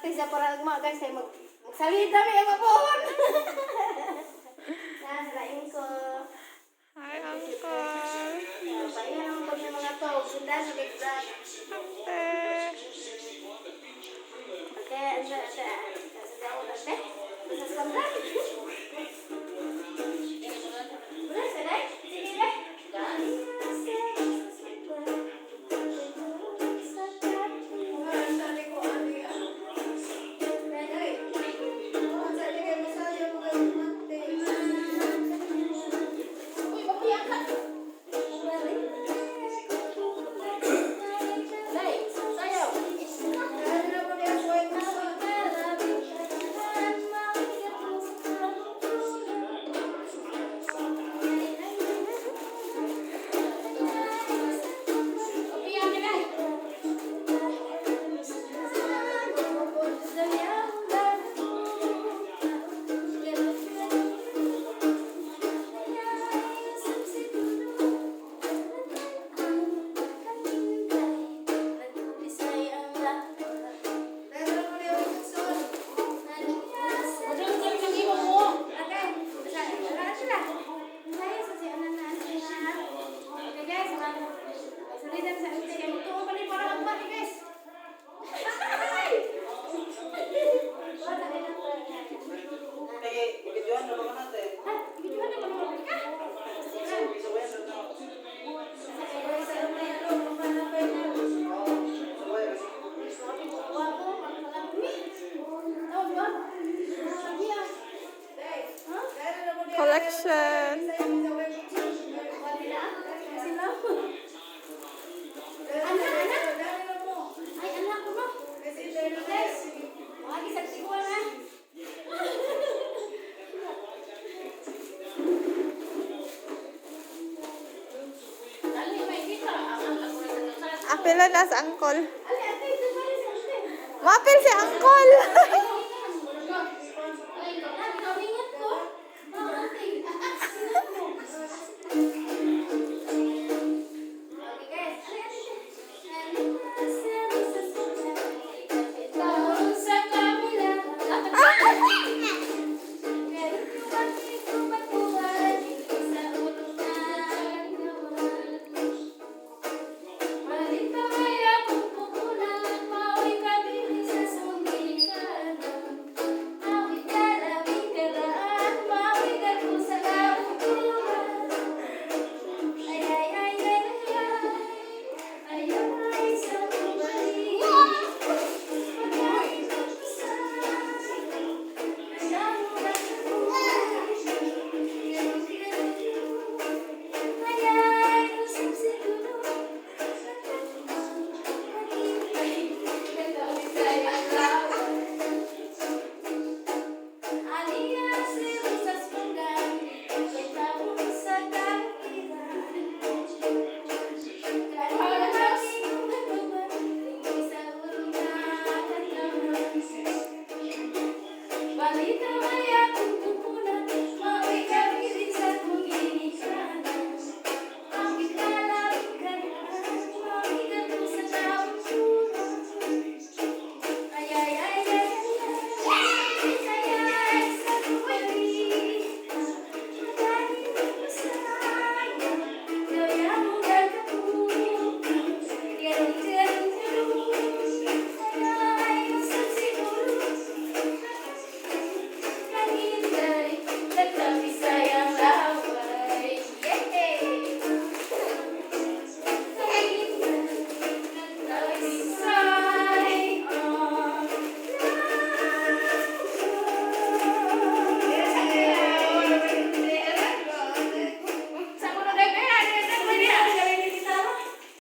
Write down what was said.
Mag-practice sa para ugma, guys, kay magsalita mi ang mapuon. Na sa ko. Hi, Uncle. Pahinga naman pag yung mga to. Sundan sa big vlog. Ate. Okay, ano, ate, sa daon, ate. Sa sandal. Wala, sanay? Sige, le. Uy, bakuya ka. Day, sayaw. Bakuya ka, day. Madang-dang ng imo mo. Okay guys, salitan sa ante kay mutuo pa ni para ang bati, guys. Ay! Kaya, videoan na ba natin? Ha, videohan na ba ka? Suwayan na. Suwayan. Collection. Anak, anak. Ay, anak ko no. Guys, wagi sa tiguan ha. Dali, may kita. Ang ako na sa Apela na sa Uncle. Ali, ate, ito pa rin sa ate. Maapil si Uncle.